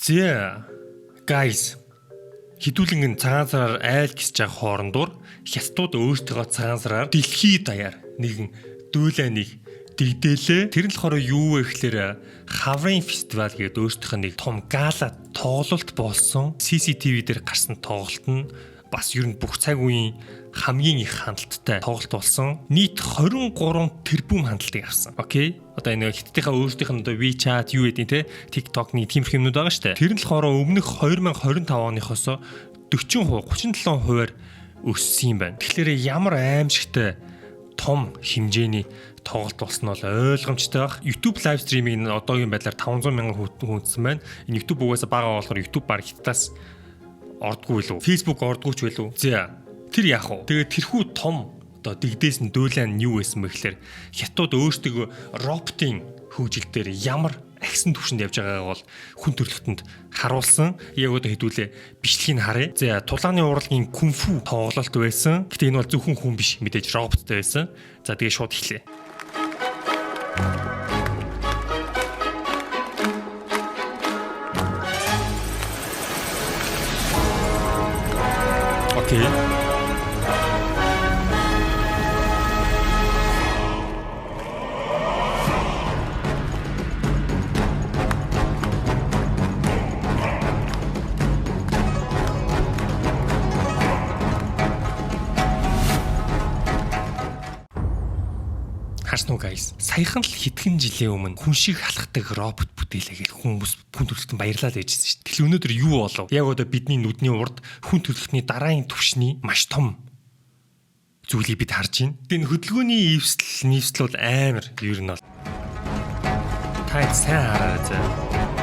Зэ, guys, хэдүүлэн цагаан сараар айл гисж байгаа хоорондоор хятадууд өөртөө цагаан сараар дэлхий даяар нэгэн дуулааныг дэгдээлээ. Тэр нь болохоор юу вэ гэхээр хаврын фестивал гэдэг өөртөөх нь нэг том гала тоглолт болсон. CCTV дээр гарсан тоглолт нь бас ер нь бүх цаг үеийн хамгийн их хандлттай тоглолт болсон. Нийт 23 тэрбум хандлтыг авсан. Okay. Одоо энэ хятадынхаа өөрсдийнх нь одоо WeChat юу гэдэг те, TikTok нэг тиймэрхүү юмнууд байгаа шүү дээ. Тэр нь болохоор өмнөх 2025 оныхоос 40%, 37%-аар өссөн юм байна. Тэгэхээр ямар аимшигтай том хэмжээний тоглолт болсон нь бол ойлгомжтой байх. YouTube live stream-ийг нь одоогийн байдлаар 500 мянган хүн үзсэн байна. Энэ YouTube угаасаа бага болохоор YouTube баг хятадаас ордгүй лүү. Facebook ордгүй ч байлуу. За, тэр яах вэ? Тэгээд тэрхүү том одоо дэгдээс нь дуулаан нь юу байсан бэ гэхээр хятадууд өөрсдөө роботын хөгжил дээр ямар ахисан түвшинд явж байгааг бол хүн төрөлхтөнд харуулсан. Яг одоо хэдүүлээ бичлэгийг харъя. За, тулааны урлагийн кунфу тоглолт байсан. Гэтэ энэ бол зөвхөн хүн биш, мэдээж роботтой байсан. За, тэгээ шууд эхлэе. Okay. Харсан уу, guys? Саяхан л хэдхэн жилийн өмнө хүн шиг алхдаг робот бүтээлээ гэж хүмүүс хүн төрөлхтөн баярлаад байжсэн шүү дээ. Тэгэхээр өнөөдөр юу болов? Яг одоо бидний нүдний урд хүн төрөлхтний дараагийн түвшний маш том зүйлийг бид харж байна. Энэ хөдөлгөөний эвсэл нийвсэл бол амар ер нь бол. Та сайн хараарай заа.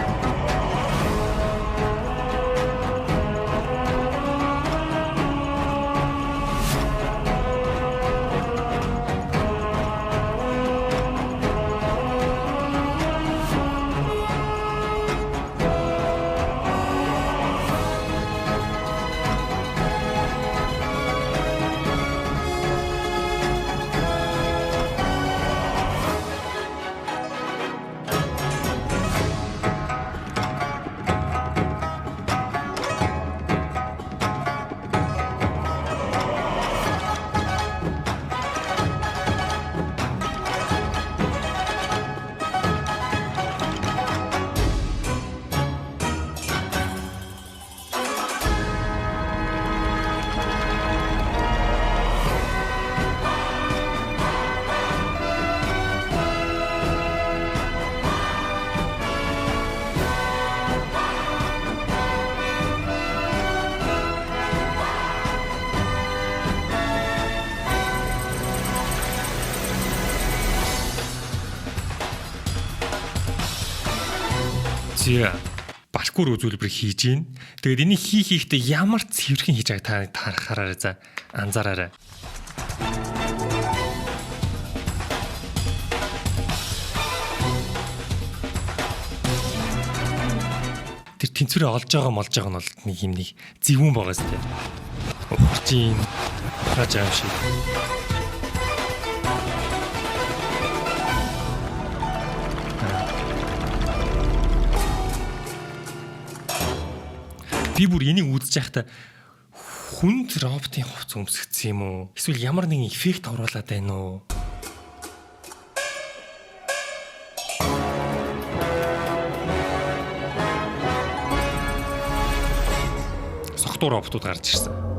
Зэ, паркур үзүүлбэр хийж гин. Тэгээд энийг хийхдээ ямар цэвэрхэн хийж байгааг та хараарай за, анзаараарай. Тэр тэнцвэрээ олж байгаа молж байгаа нь бол нэг юм нэг зөвүүн байгаа сте. Ухарч ийн, ухрааж байгаа юм шиг. Би бүр энийг үзэж байхдаа хүнд роботын хувцас өмсгдсэн юм уу? Эсвэл ямар нэгэн эффект оруулаад байна уу? Согтуу роботууд гарч ирсэн.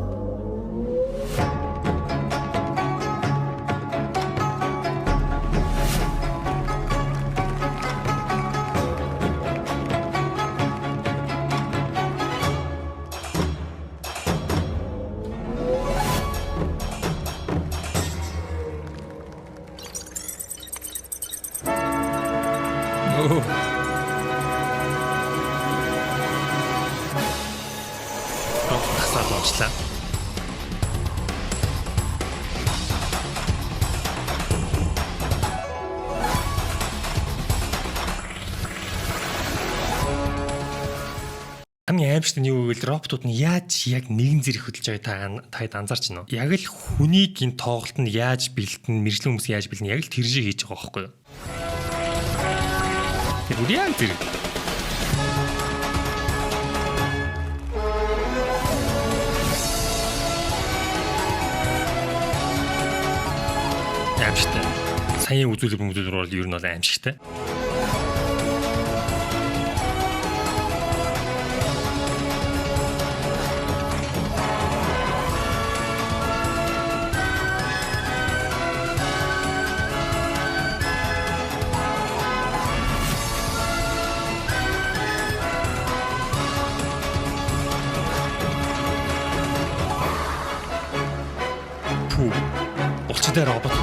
Өө. Робот тасаад унчлаа. Хамгийн аимшигт нь юу гэвэл роботууд нь яаж яг нэгэн зэрэг хөдөлж байгааг та таад анзаарч байна уу? Яг л хүнийг энэ тоглолт нь яаж бэлтэн, мэргэжлийн хүмүүс яаж бэлтэн, яг л тэр шиг хийж байгаа байхгүй юу? Тэр бүр яг зэрэг. Саяын үзүүлэг үзүүлбэр бол ер нь бол аимшигтай. Пүү. Булчтай робот.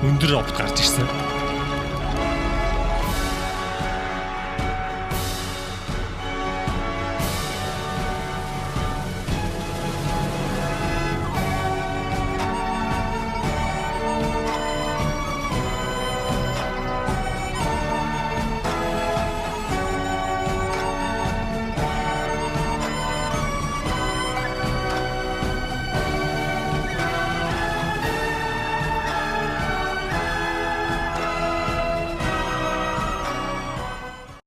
Өндөр робот гарч ирсэн.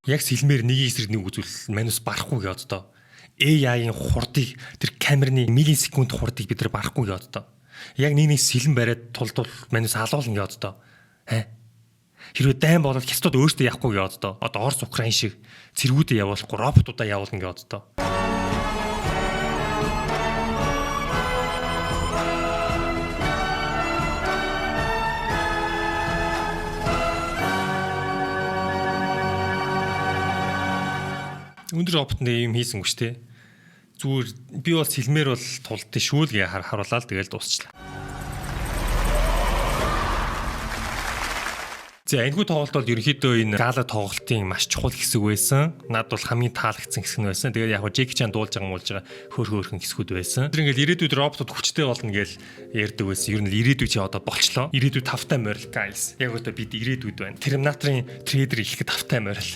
Яг сэлмээр нэг эсрэг нэг үзүүл манус барахгүй гэж одоо. AI-ийн хурдыг, тэр камерны миллисекунд хурдыг бид нар барахгүй гэж одоо. Яг нэг нэг сэлэн бариад тулдвал манус алуулна гэж одоо. Хэ? Хэрвээ дайн болоод хятадууд өөрсдөө явахгүй гэж одоо. Одоо Орос, Украин шиг цэргүүдээ явуулахгүй, роботуудаа явуулна гэж одоо. Өндөр робот нэг юм хийсэн үгш тээ. Зүгээр би бол сэлмээр бол тулдсан шүү л гэж харуулаад тэгэл дуусчлаа. За, энэхүү тоглолт бол ерөнхийдөө энэ гала тоглолтын маш чухал хэсэг байсан. Над бол хамгийн таалагдсан хэсэг нь байсан. Тэгээд яг хоо Джеки Чан дуулж байгаа муулж байгаа хөөх хөөхөн хэсгүүд байсан. Тэр ингээл ирээдүйд роботууд хүчтэй болно гэж ярьдаг байсан. Ер нь л ирээдүй чи одоо болчлоо. Ирээдүй тавтай морил, guys. Яг одоо бид ирээдүйд байна. Терминаторын трейлер ихэхэд тавтай морил.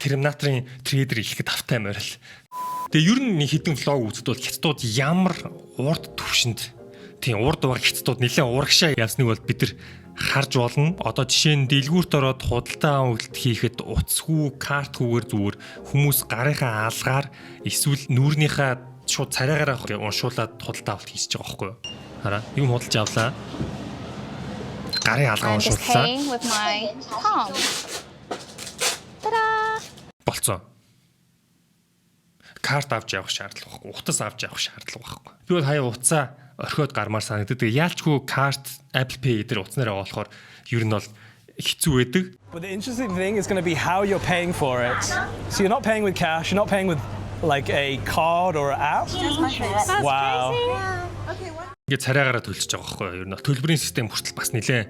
Терминаторын трейлер ихэхэд тавтай морил. Тэгээ ер нь нэг хэдэн vlog үзэхэд бол хятадууд ямар урд төвшөнд, тийм, урд байгаа хятадууд нэлээд урагшаа явсныг бол бид нар харж болно. Одоо жишээ нь дэлгүүрт ороод худалдаа авалт хийхэд утасгүй, картгүйгээр зүгээр хүмүүс гарынхаа алгаар эсвэл нүүрнийхээ шууд царайгаараа уншуулад худалдаа авалт хийж байгаа байхгүй юу? Хараа, юм худалж авлаа. Гарын алгаа I'm just уншууллаа. Paying with my palm. Ta-da! Болцсон. Карт авч явах шаардлага байхгүй. Утас авч явах шаардлага байхгүй. Би бол хаяа утсаа орхиод гармаар санагддаг. Тэгээ яалчгүй карт, Apple Pay дээр утснараа болохоор ер нь бол хэцүү байдаг. But the interesting thing is going to be how you're paying for it. So you're not paying with cash, you're not paying with like a card or an app. Wow. Ингээд царайгаараа төлчихөж байгаа байхгүй юу? Ер нь бол төлбөрийн систем хүртэл бас нэлээд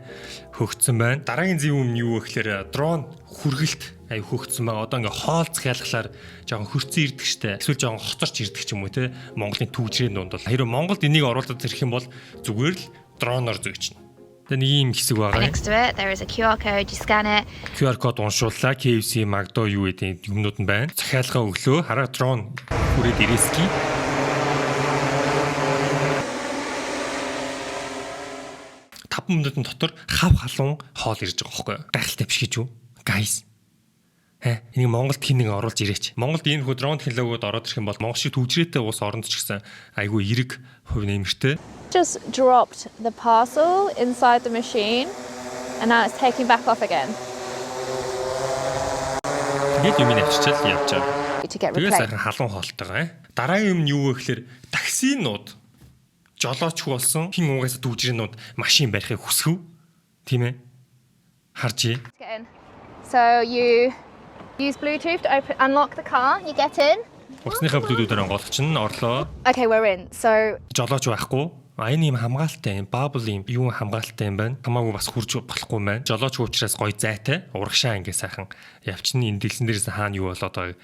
хөгжсөн байна. Дараагийн зөв юм нь юу вэ гэхээр дрон хүргэлт аюу хөгжсөн байгаа. Одоо ингээд хоол захиалхлаар жоохон хөрцөн ирдэг штэ. Эсвэл жоохон хоцорч ирдэг ч юм уу, те. Монголын түгжрийн дунд бол хэрвээ Монголд энийг оруулаад ирэх юм бол зүгээр л дроноор зөөчнө. Тэгээ нэг ийм хэсэг байгаа. Next to it, there is a QR code. You scan it. QR код уншууллаа. KFC, McDo юу гэдэг юмнууд нь байна. Захиалгаа өглөө. Хараа, дрон хүрээд ирээсгий. 5 минутын дотор хав халуун хоол ирж байгаа байхгүй юу? Гайхалтай биш гэж юу? Guys. Хэ, энийг Монголд хин нэгэн оруулж ирээч. Монголд ийм хүү дрон технологиуд ороод ирэх юм бол Монгол шиг түгжрээтэй улс оронд ч гэсэн айгүй эрэг хувь нэмэртэй. Just dropped the parcel inside the machine, and now it's taking back off again Тэгээд юм авчичаал явж байгаа. To get Тэгээ replaced. сайхан халуун хоолтойгоо. Дараагийн юм нь юу вэ гэхээр таксинууд жолоочгүй болсон. Хин угаасаа түгжрэнүүд машин барихыг хүсэв. Тийм ээ. Харж. Get in. So you use Bluetooth to open, unlock the car. You get in. Утасныхаа Bluetooth-ээр онгойлгоч нь орлоо. Okay, we're in. So Жолооч байхгүй. А, энэ юм хамгаалалттай юм. Bubble юм юу хамгаалалттай юм байна. Хамаагүй бас хурж болохгүй юм байна. Жолоочгүй учраас гоё зайтай. Урагшаа ингээ сайхан явчихна. Энэ дэлсэн дээрээс хаана юу болоод байгааг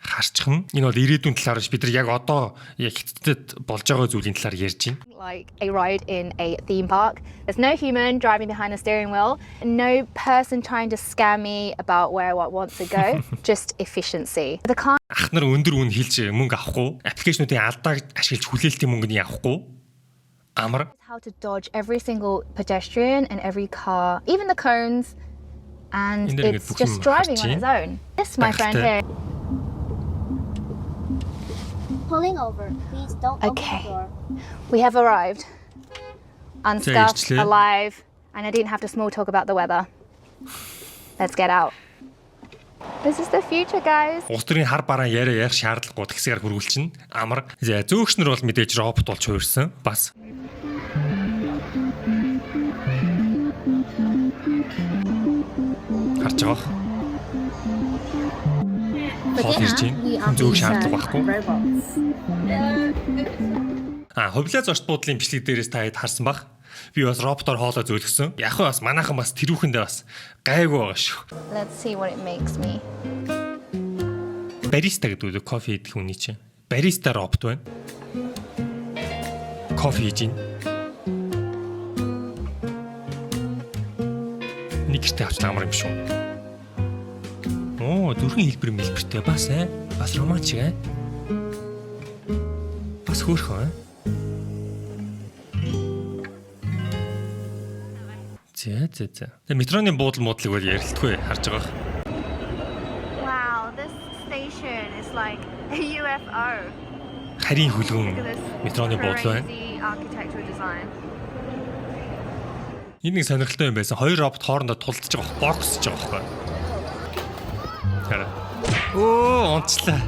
харчихна. Энэ бол ирээдүйн талаар биш. Бид нар яг одоо яг хятадд болж байгаа зүйлийн талаар ярьж байна. Like a ride in a theme park. There's no human driving behind the steering wheel, no person trying to scam me about where I want to go, just efficiency. The car Ах нар өндөр үн хэлж мөнгө авахгүй. Application уудын алдааг ашиглаж хүлээлтийн мөнгөний авахгүй. Амар. How to dodge every single pedestrian and every car, even the cones, and Энэ дээр it's ингээд бүх just юм driving on харж its own. This, my friend Гайхалтай. here, Pulling over. Please don't open Okay. the door. We have arrived. Unscuffed, ирчлээ. Alive, and I didn't have to small talk about the weather. Let's get out. This is the future, guys. Улс төрийн хар бараан яриа ярих шаардлагагүй таксигаар хүргүүлчихнэ. Амар. За, зөөгч нар бол мэдээж робот болж хувирсан. Бас. Харж байгаа бах. Хоол ирж байна. Зөөх шаардлага байхгүй. А, хувлаа зочд буудлын бичлэг дээрээс та хэд харсан бах. Би бас роботоор хоолой зөөлгсөн. Яг хөө бас манайхан бас тэрүүхэндээ бас гайгүй байгаа шүү. Let's see what it makes me. Бариста гэдэг үү, кофе идэх хүний чинь. Бариста робот байна. Кофе хийж байна. Нэг гэртээ авч амар юм шүү. Оо, зүрхэн хэлбэр мэлбэртэй бас аа. Бас романтик аа. Бас хөөрхөн аа. За за за. Тэгээ метроны буудал муудлыг бол ярилтгүй харж байгаа. Wow, this station is like a UFO. Харийн хөлгөн метроны буудал байна. Crazy architectural design. Энэ нэг сонирхолтой юм байсан. Хоёр робот хоорондоо тулдж байгаа байхгүй, боксж байгаа байхгүй. Хараа. Оо, онцлаа.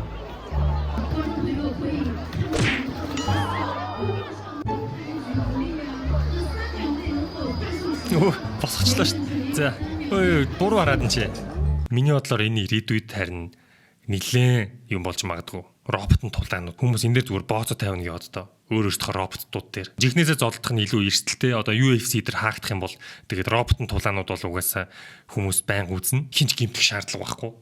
Оо, босгочлоо шүү дээ. За, ой, буруу хараад н чи. Миний бодлоор энэ ирээдүйд харин нилээн юм болж магадгүй. Роботын тулаанууд хүмүүс энэ дээр зүгээр бооцоо тавина гэж боддоо. Өөр өөртөө роботууд дээр. Жихнээсээ зодтолдох нь илүү эрсдэлтэй. Одоо UFC дээр хаагдах юм бол тэгээд роботын тулаанууд бол угаасаа хүмүүс байнга үзнэ. Хинч гимтэх шаардлага байхгүй.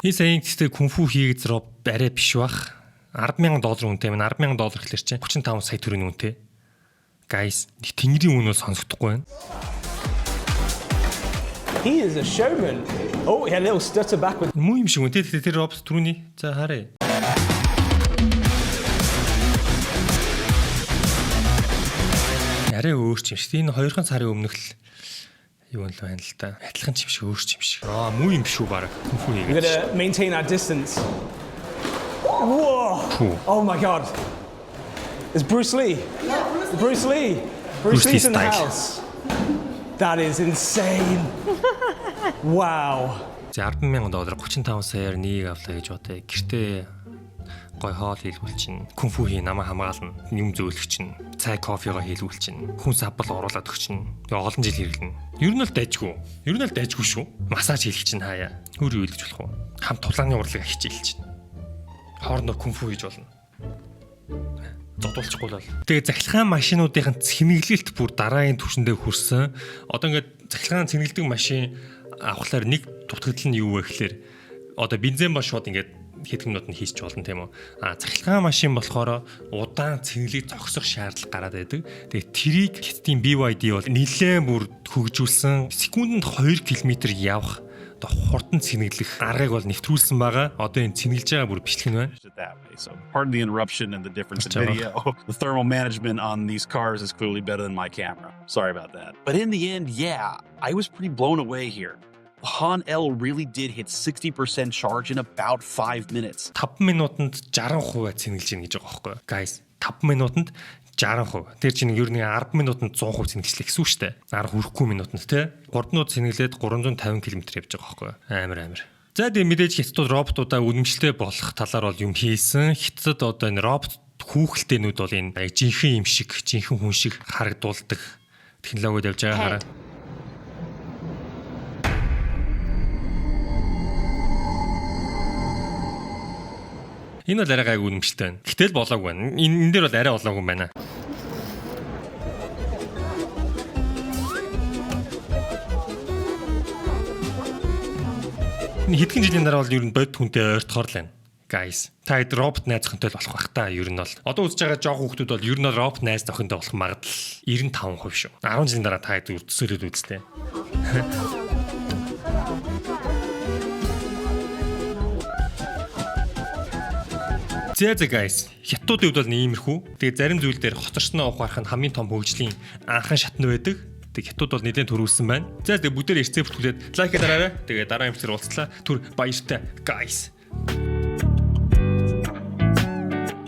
Энэ саяын гэхдээ кунфу хийгз роб арай биш бах. 10,000 доллар үнэтэй юм. 10,000 доллар гэхэлэр чинь 35 сая төгрөгийн үнэтэй. Guys, нэг тэнгэрийн үнэ бол сонсогдохгүй байна. He is a showman. Oh, he had a little stutter backward. Муу юм шиг үнэтэй. Тэгэхээр тэр робот түрүүний за харъя. Арай өөр ч юм шиг. Энэ 2хан сарын өмнөх л юу юм л байна л да. Адилхан ч юм шиг өөр ч юм шиг. Аа, муу юм шүү баг. Кунфу We're хийгээд. gonna maintain our distance. Whoa! Cool. Oh my God! It's Bruce Lee. Bruce Lee. Bruce Bruce, Lee Lee's in the style. house. That is insane. Wow. За, 10,000 доллар 35 саяар нэг авлаа гэж бодъё. Гэртээ гой хоол хийлгүүл чинь, кунфу хий намайг хамгаална, юм зөөлөх чинь, цай кофего хийлгүүл чинь, хүн савбал оруулаад өгч чинь. Тэгээ олон жил хэрэглэнэ. Ер нь бол дайжгүй. Ер нь бол дайжгүй шүү. Массаж хийлгэх чинь хаяа. Өөр юу хийлгэж болох вэ? Хамт тулааны урлаг хичээл чинь. Хоорондоо кунфу хийж болно. Зодуулчихгүй л бол. Тэгээ цахилгаан машинуудын цэнэглэлт бүр дараагийн түвшиндээ хүрсэн. Одоо ингээд цахилгаан цэнэглэдэг машин авахлаар нэг дутагдал нь юу вэ гэхлээр одоо бензин ба шууд ингээд хэдхэн минутанд хийчих болно, тийм үү. А цахилгаан машин болохоор удаан цэнэглийг зогсох шаардлага гараад байдаг. Тэгээ тэрийг Хятадын BYD бол нэлээд бүр хөгжүүлсэн. Секундэд 2 км явах одоо хурдан цэнэглэх аргыг бол нэвтрүүлсэн байгаа. Одоо энэ цэнэглэж байгаа бүр бичлэг нь байна. It that way. So pardon the interruption and the difference in That's video. The thermal management on these cars is clearly better than my camera. Sorry about that. But in the end, yeah, I was pretty blown away here. The Han L really did hit 60% charge in about 5 minutes. 5 минутанд 60% цэнэглэж гин гэж байгаа байхгүй юу? Guys, 5 минутанд 60%. Тэр чинь ер нь 10 минутанд 100% цэнэглэх гэсэн үг шүү дээ. 10 хүрэхгүй минутанд те. 3 минут цэнэглээд 350 км явж байгаа байхгүй юу? Амар амар. За, тэгээ мэдээж хятадууд роботуудаа үнэмшилтэй болох талаар бол юм хийсэн. Хятад одоо энэ робот хүүхэлдэйнүүд бол энэ яг жинхэнэ юм шиг, жинхэнэ хүн шиг харагдуулдаг технологиуд явж байгаа хараа. Head. Энэ бол арай гайгүй үнэмшилтэй байна. Гэтэл болоогүй байна. Энэ дээр бол арай болоогүй юм байна. Энэ хэдхэн жилийн дараа бол ер нь бодит хүнтэй ойртохоор л байна. Guys, та хэд робот найз охинтой л болох бах та ер нь бол. Одоо үзэж байгаа жоох хүүхдүүд бол ер нь бол робот найз охинтой болох магадлал 95% шүү. 10 жилийн дараа та хэд төсөөлөд үзтээ. За за guys, хятадуудын хувьд бол нэг иймэрхүү. Тэгээ зарим зүйл дээр хоцорсноо ухаарах нь хамгийн том хөгжлийн анхан шатны байдаг. Тэгээ хятад бол нэлээд төрүүлсэн байна. За, тэгээ бүгдээр эрцээ бүртгүүлээд like дараарай. Тэгээ дараа юмчлаар уулзлаа. Түр баяртай guys.